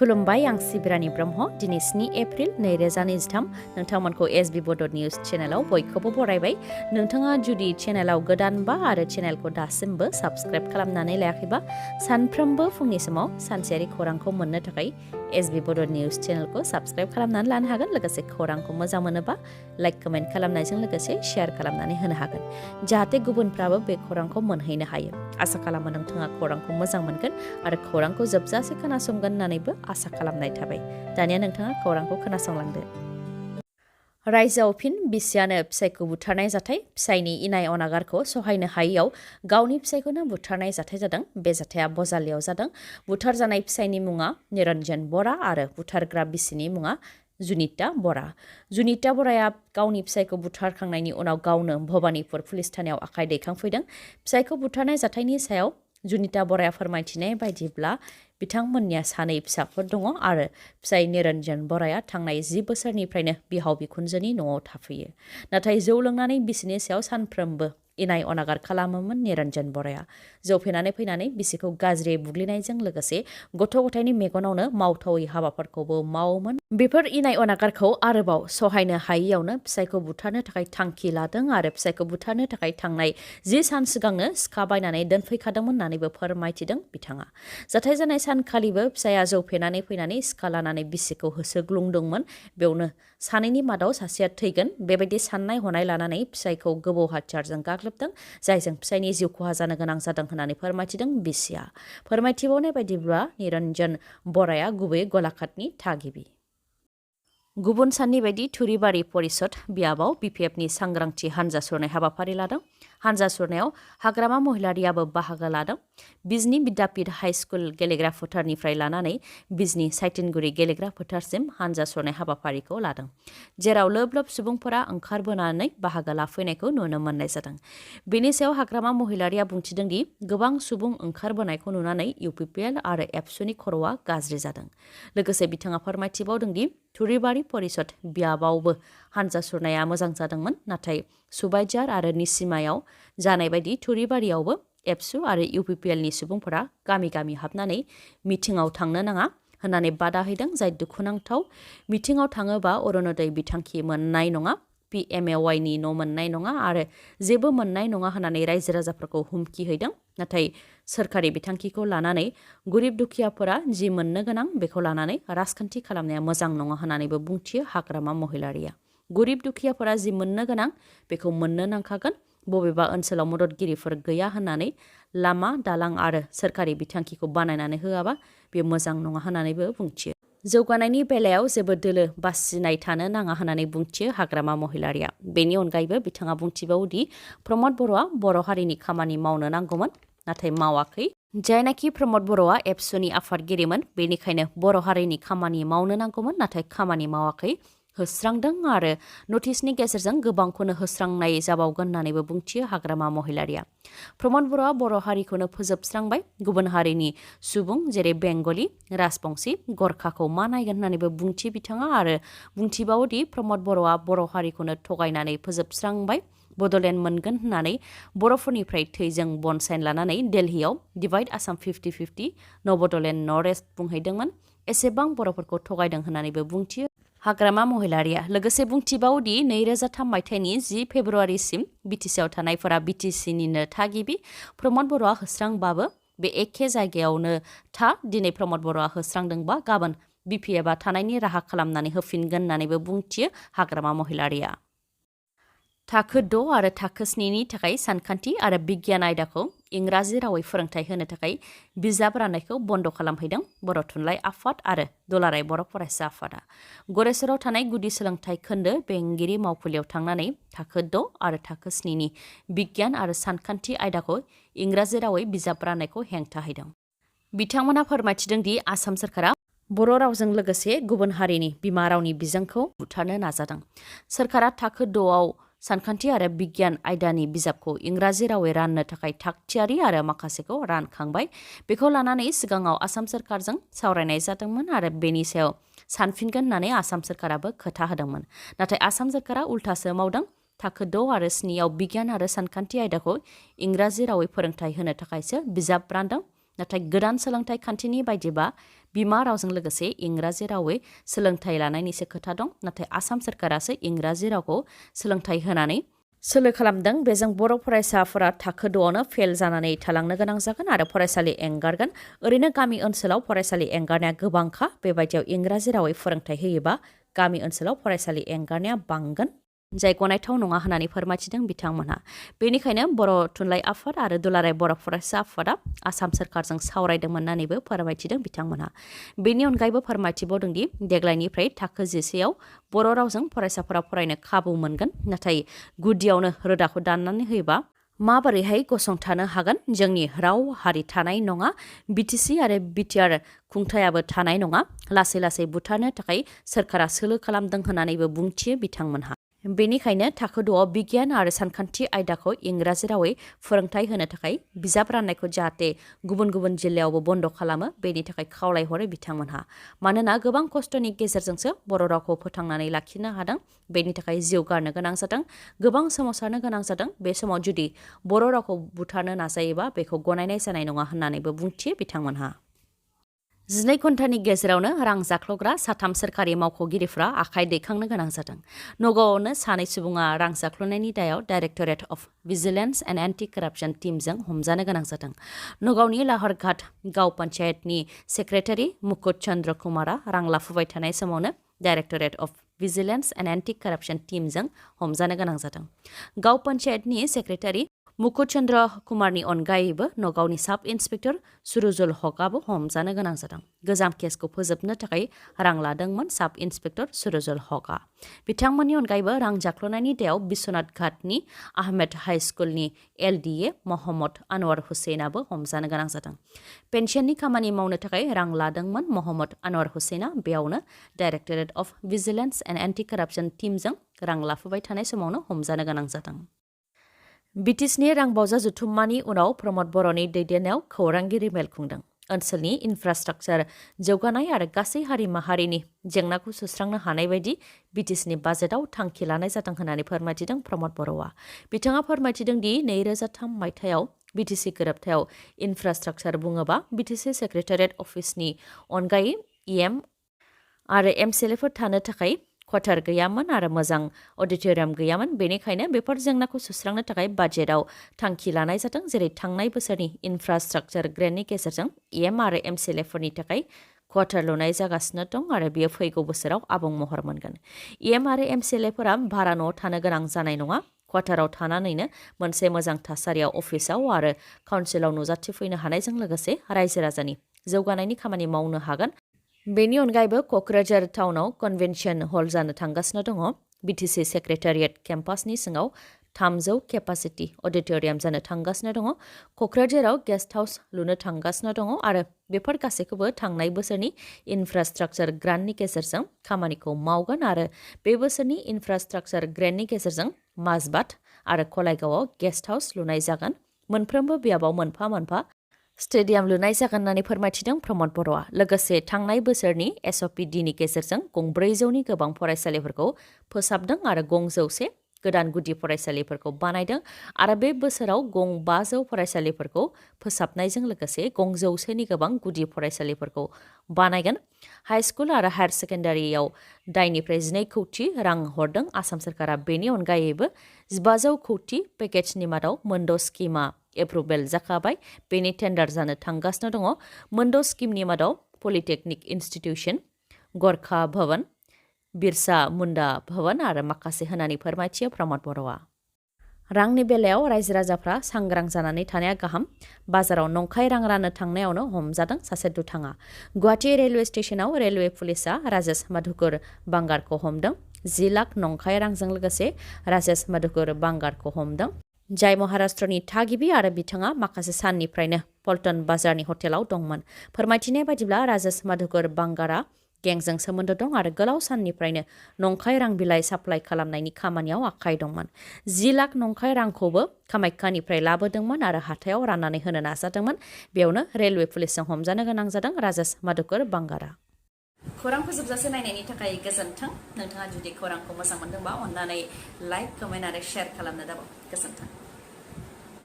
खुलुमबाय आं सिबिरानि ब्रह्म दिनै 7 एप्रिल 2023 नोंथांमोनखौ SBBodoNews चेनेलाव बयखौबो बरायबाय नोंथाङा जुदि चेनेलाव गोदानबा आरो चेनेलखौ दासिमबो साबस्क्राइब खालामनानै लायाखैबा सानफ्रोमबो फुंनि समाव सानसेयारि खौरांखौ मोननो थाखाय SBBodoNews चेनेलखौ साबस्क्राइब खालामनानै लानो हागोन लोगोसे खौरांखौ मोजां मोनोबा लाइक कमेन्ट खालामनायजों लोगोसे शेयार खालामनानै होनो हागोन जाहाथे गुबुनफ्राबो बे खौरांखौ मोनहैनो हायो आसा खालामो नोंथाङा खौरांखौ मोजां मोनगोन आरो खौरांखौ जोबजासे खोनासंगोन होननानैबो आसा खालामनाय थाबाय दानिया नोंथाङा खौरांखौ खोनासंलांदो रायजोआव फिन बिसियानो फिसायखौ बुथारनाय जाथाय फिसायनि इनाय अनागारखौ सहायनो हायैयाव गावनि फिसायखौनो बुथारनाय जाथाय जादों बे जाथाया बजालियाव जादों बुथारजानाय फिसायनि मुङा निरन्जन बरा आरो बुथारग्रा बिसिनि मुङा जुनिता बराया गावनि फिसायखौ बुथारखांनायनि उनाव गावनो भबानिपुर पुलिस थानायाव आखाइ दैखांफैदों फिसायखौ बुथारनाय जाथायनि सायाव जुनिता बराया फोरमायथिनाय बायदिब्ला बिथांमोननिया सानै फिसाफोर दङ आरो फिसाय निरन्जन बराया थांनाय 10 बोसोरनिफ्रायनो बिहाव बिखुनजोनि न'आव थाफैयो नाथाय जौ लोंनानै बिसिनि सायाव सानफ्रोमबो इनाय अनागार खालामोमोन निरन्जन बराया जौ फेनानै फैनानै बिसिखौ गाज्रि बुग्लिनायजों लोगोसे गथ' गथायनि मेगनावनो मावथावै हाबाफोरखौबो मावोमोन बेफोर इनाय अनागारखौ आरोबाव सहायनो हायैयावनो फिसायखौ बुथारनो थाखाय थांखि लादों आरो फिसायखौ बुथारनो थाखाय थांनाय 10 सान सिगांनो सिखा बायनानै दोनफैखादोंमोन होननानैबो फोरमायथिदों बिथाङा जाथाय जानाय सानखालिबो फिसाया जौ फेनानै फैनानै सिखा लानानै बिसिखौ होसोग्लुंदोंमोन बेयावनो सानैनि मादाव सासेया थैगोन बेबायदि साननाय हनाय लानानै फिसायखौ गोबौ हाथियारजों गाग्लोबदों जायजों फिसायनि जिउ खहा जानो गोनां जादों होननानै फोरमायथिदों बिसिया फोरमायथिबावनाय बायदिब्ला निरन्जन बराया गुबै गलाघाटनि थागिबि गुबुन साननि बायदि थुरिबारि परिषद बियाबाव BPFनि सांग्रांथि हानजा सुरनाय हाबाफारि लादों हानजा सुरनायाव हाग्रामा महिलारियाबो बाहागो लादों बिजनी विद्यापीठ हाइस्कुल गेलेग्रा फोथारनिफ्राय लानानै बिजनी साइटिनगुरि गेलेग्रा फोथारसिम हानजा सुरनाय हाबाफारिखौ लादों जेराव लोब लोब सुबुंफोरा ओंखारबोनानै बाहागो लाफैनायखौ नुनो मोननाय जादों बेनि सायाव हाग्रामा महिलारिया बुंथिदों दि गोबां सुबुं ओंखारबोनायखौ नुनानै UPPL आरो ABSUनि खर'आ गाज्रि जादों लोगोसे बिथाङा फोरमायथिबावदों दि थुरिबारि परिषद बियाबावबो हानजा सुरनाया मोजां जादोंमोन नाथाय सुबाइजार आरो निसिमायाव जानाय बायदि थुरिबारियावबो ABSU आरो UPPLनि सुबुंफोरा गामि गामि हाबनानै मिथिङाव थांनो नाङा होननानै बादा होदों जाय दुखुनांथाव मिथिङाव थाङोबा अरुणोदय बिथांखि मोननाय नङा PMAYनि न' मोननाय नङा आरो जेबो मोननाय नङा होननानै रायजो राजाफोरखौ हुमखि होदों नाथाय सोरखारि बिथांखिखौ लानानै गरिब दुखियाफोरा जि मोननो गोनां बेखौ लानानै राजखान्थि खालामनाया मोजां नङा होननानैबो बुंथियो हाग्रामा महिलारिया गरिब दुखियाफोरा जि मोननो गोनां बेखौ मोननो नांखागोन बबेबा ओनसोलाव मददगिरिफोर गैया होननानै लामा दालां आरो सोरखारि बिथांखिखौ बानायनानै होआबा बेयो मोजां नङा होननानैबो बुंथियो जौगानायनि बेलायाव जेबो दोलो बासिनाय थानो नाङा होननानै बुंथियो हाग्रामा महिलारिया बेनि अनगायैबो बिथाङा बुंथिबावदि प्रमद बर'आ बर' हारिनि खामानि मावनो नांगौमोन नाथाय मावाखै जायनाखि प्रमद बर'आ ABSUनि आफादगिरिमोन बेनिखायनो बर' हारिनि खामानि मावनो नांगौमोन नाथाय खामानि मावाखै होस्रांदों आरो नटिसनि गेजेरजों गोबांखौनो होस्रांनाय जाबावगोन होननानैबो बुंथियो हाग्रामा महिलारिया प्रमद बर'आ बर' हारिखौनो फोजोबस्रांबाय गुबुन हारिनि सुबुं जेरै बेंगलि राजबंशी गरखाखौ मा नायगोन होननानैबो बुंथियो बिथाङा आरो बुंथिबावोदि प्रमद बर'आ बर' हारिखौनो थगायनानै फोजोबस्रांबाय बड'लेण्ड मोनगोन होननानै बर'फोरनिफ्राय थैजों बन साइन लानानै दिल्लीयाव डिभाइड आसाम 50-50 न' बड'लेण्ड नर्थ इस्ट बुंहैदोंमोन एसेबां बर'फोरखौ थगायदों होननानैबो बुंथियो हाग्रामा महिलारिया लोगोसे बुंथिबावदि 2003 मायथाइनि 10 फेब्रुवारिसिम BTCआव थानायफोरा BTCनिनो थागिबि प्रमद बर'आ होस्रांबाबो बे एखे जायगायावनो दिनै प्रमद बर'आ होस्रांदोंबा गाबोन BPFआ थानायनि राहा खालामनानै होफिनगोन होननानैबो बुंथियो हाग्रामा महिलारिया थाखो 6 आरो थाखो 7नि थाखाय सानखान्थि आरो बिगियान आयदाखौ इंराजि रावै फोरोंथाय होनो थाखाय बिजाब राननायखौ बन्द खालामहैदों बर' थुनलाइ आफाद आरो दुलाराय बर' फरायसा आफादा गरेस्वराव थानाय गुदि सोलोंथाइ खोन्दो बेंगिरि मावखुलियाव थांनानै थाखो 6 आरो थाखो 7नि बिगियान आरो सानखान्थि आयदाखौ इंराजि रावै बिजाब राननायखौ हेंथा होदों बिथांमोना फोरमायथिदों दि आसाम सरकारा बर' रावजों लोगोसे गुबुन हारिनि बिमा रावनि बिजोंखौ बुथारनो नाजादों सरकारा थाखो 6आव सानखान्थि आरो बिगियान आयदानि बिजाबखौ इंराजि रावै राननो थाखाय थागथियारि आरो माखासेखौ रानखांबाय बेखौ लानानै सिगाङाव आसाम सरकारजों सावरायनाय जादोंमोन आरो बेनि सायाव सानफिनगोन होननानै आसाम सरकाराबो खोथा होदोंमोन नाथाय आसाम सरकारा उल्थासो मावदों थाखो 6 आरो 7आव बिगियान आरो सानखान्थि आयदाखौ इंराजि रावै फोरोंथाय होनो थाखायसो बिजाब रानदों नाथाय गोदान सोलोंथाइ खान्थिनि बायदिबा बिमा रावजों लोगोसे इंराजि रावै सोलोंथाइ लानायनिसो खोथा दं नाथाय आसाम सोरखारासो इंराजि रावखौ सोलोंथाइ होनानै सोलो खालामदों बेजों बर' फरायसाफोरा थाखो 2आवनो फेल जानानै थालांनो गोनां जागोन आरो फरायसालि एंगारगोन ओरैनो गामि ओनसोलाव फरायसालि एंगारनाया गोबांखा बेबायदियाव इंराजि रावै फोरोंथाइ होयोबा गामि ओनसोलाव फरायसालि एंगारनाया बांगोन जाय गनायथाव नङा होननानै फोरमायथिदों बिथांमोनहा बेनिखायनो बर' थुनलाइ आफाद आरो दुलाराय बर' फरायसा आफादा आसाम सोरखारजों सावरायदोंमोन होननानैबो फोरमायथिदों बिथांमोनहा बेनि अनगायैबो फोरमायथिबावदोंदि देग्लायनिफ्राय थाखो 10आव बर' रावजों फरायसाफोरा फरायनो खाबु मोनगोन नाथाय गुदियावनो रोदाखौ दाननानै होयोबा माबोरैहाय गसंथानो हागोन जोंनि राव हारि थानाय नङा बिटिसि आरो बिटिआर खुंथायाबो थानाय नङा लासै लासै बुथारनो थाखाय सोरखारा सोलो खालामदों होननानैबो बुंथियो बिथांमोनहा बेनिखायनो थाखो 2आव बिगियान आरो सानखान्थि आयदाखौ इंराजि रावै फोरोंथाइ होनो थाखाय बिजाब राननायखौ जाहाथे गुबुन गुबुन जिल्लायावबो बन्द खालामो बेनि थाखाय खावलायहरो बिथांमोनहा मानोना गोबां खस्थ'नि गेजेरजोंसो बर' रावखौ फोथांनानै लाखिनो हादों बेनि थाखाय जिउ गारनो गोनां जादों गोबां सोमावसारनो गोनां जादों बे समाव जुदि बर' रावखौ बुथारनो नाजायोबा बेखौ गनायनाय जानाय नङा होननानैबो बुंथियो बिथांमोनहा 12 घन्टानि गेजेरावनो रां जाख्ल'ग्रा 3 सोरखारि मावख'गिरिफ्रा आखाइ दैखांनो गोनां जादों नगावआवनो 2 सुबुङा रां जाख्ल'नायनि दायाव directorate of vigilance and anti कराप्शन टीमजों हमजानो गोनां जादों नगावनि लाहरघाट गाव पन्चायतनि सेक्रेटारि मुकुट चन्द्र कुमारा रां लाफुबाय थानाय समावनो directorate of vigilance and anti कराप्शन टीमजों हमजानो गोनां जादों गाव पन्चायतनि सेक्रेटारि मुकुट चन्द्र कुमारनि अनगायैबो नगावनि साब इन्सपेक्टर सुरुजुल हकआबो हमजानो गोनां जादों गोजाम केसखौ फोजोबनो थाखाय रां लादोंमोन साब इन्सपेक्टर सुरुजुल हकआ बिथांमोननि अनगायैबो रां जाख्ल'नायनि दायाव बिश्वनाथ घाटनि आहमेद हाई स्कुलनि LDA महम्मद आनवार हुसैनाबो हमजानो गोनां जादों पेन्सननि खामानि मावनो थाखाय रां लादोंमोन महम्मद आनवार हुसैना बेयावनो directorate of vigilance and anti कराप्शन टीमजों रां लाफुबाय थानाय समावनो हमजानो गोनां जादों बिटिसिनि रां बावजा जुथुम्मानि उनाव प्रमद बर'नि दैदेननायाव खौरांगिरि मेल खुंदों ओनसोलनि इन्फ्रास्ट्राक्चार जौगानाय आरो गासै हारि माहारिनि जेंनाखौ सुस्रांनो हानाय बायदि बिटिसिनि बाजेटआव थांखि लानाय जादों होननानै फोरमायथिदों प्रमद बर'आ बिथाङा फोरमायथिदों दि 2003 मायथाइयाव बिटिसि गोरोबथायाव इन्फ्रास्ट्राक्चार बुङोबा बिटिसि सेक्रेटारियेट अफिसनि अनगायै EM आरो MCLफोर थानो थाखाय क्वार्टार गैयामोन आरो मोजां अडिटोरियाम गैयामोन बेनिखायनो बेफोर जेंनाखौ सुस्रांनो थाखाय बाजेटआव थांखि लानाय जादों जेरै थांनाय बोसोरनि इन्फ्रास्ट्राक्चार ग्रेन्टनि गेजेरजों EM आरो MCLफोरनि थाखाय क्वार्टार लुनाय जागासिनो दं आरो बेयो फैगौ बोसोराव आबुं महर मोनगोन EM आरो MCLफोरा भारा न'आव थानो गोनां जानाय नङा क्वार्टाराव थानानैनो मोनसे मोजां थासारियाव अफिसाव आरो काउन्सिलाव नुजाथिफैनो हानायजों लोगोसे रायजो राजानि जौगानायनि खामानि मावनो हागोन बेनि अनगायैबो क'क्राझार टाउनाव कन्भेन्सन हल जानो थांगासिनो दङ बिटिसि सेक्रेटारियेट केम्पासनि सिङाव 300 केपासिटि अडिटोरियाम जानो थांगासिनो दङ क'क्राझाराव गेस्ट हाउस लुनो थांगासिनो दङ आरो बेफोर गासैखौबो थांनाय बोसोरनि इन्फ्रास्ट्राक्चार ग्रान्टनि गेजेरजों खामानिखौ मावगोन आरो बे बोसोरनि इन्फ्रास्ट्राक्चार ग्रेन्टनि गेजेरजों माजबात आरो कलाइगावआव गेस्ट हाउस लुनाय जागोन मोनफ्रोमबो बियाबाव मोनफा मोनफा स्टेडियाम लुनाय जागोन होननानै फोरमायथिदों प्रमद बर'आ लोगोसे थांनाय बोसोरनि SOPDनि गेजेरजों गं 400नि गोबां फरायसालिफोरखौ फोसाबदों आरो गं 100 गोदान गुदि फरायसालिफोरखौ बानायदों आरो बे बोसोराव गं 500 फरायसालिफोरखौ फोसाबनायजों लोगोसे गं 100नि गोबां गुदि फरायसालिफोरखौ बानायगोन हाई स्कुल आरो हायर सेकेन्डारियाव 2 कौटि रां हरदों आसाम सोरखारा बेनि अनगायैबो 1500 कौटि पेकेजनि मादाव मोनद' स्किमा एप्रुभेल जाखाबाय बेनि टेन्डार जानो थांगासिनो दङ मोनद' स्किमनि मादाव पलिटेकनिक इन्स्टिट्यूशन गरखा भवन बिरसा मुन्डा भवन आरो माखासे होनानै फोरमायथियो प्रमद बर'आ रांनि बेलायाव रायजो राजाफ्रा सांग्रां जानानै थानाया गाहाम बाजाराव नंखाय रां राननो थांनायावनो हमजादों सासे दुथाङा गुवाहाटी रेलवे स्टेशनाव रेलवे पुलिसा राजेश मधुकर बांगारखौ हमदों 10 लाख नंखाय रांजों लोगोसे राजेश मधुकर बांगारखौ हमदों जाय महाराष्ट्रनि थागिबि आरो बिथाङा माखासे साननिफ्रायनो पल्टन बाजारनि हटेलाव दंमोन फोरमायथिनाय बायदिब्ला राजेश मधुकर बांगारा गेंजों सोमोन्दो दं आरो गोलाव साननिफ्रायनो नंखाय रां बिलाइ साप्लाइ खालामनायनि खामानियाव आखाइ दंमोन 10 लाख नंखाय रांखौबो कामाख्यानिफ्राय लाबोदोंमोन आरो हाथायाव राननानै होनो नाजादोंमोन बेयावनो रेलवे पुलिसजों हमजानो गोनां जादों राजेश मधुकर बांगारा खौरांखौ जोबजासे नायनायनि थाखाय गोजोन्थों नोंथाङा जुदि खौरांखौ मोजां मोनदोंबा अन्नानै लाइक कमेन्ट आरो शेयार खालामनो दाबाव गोजोन्थों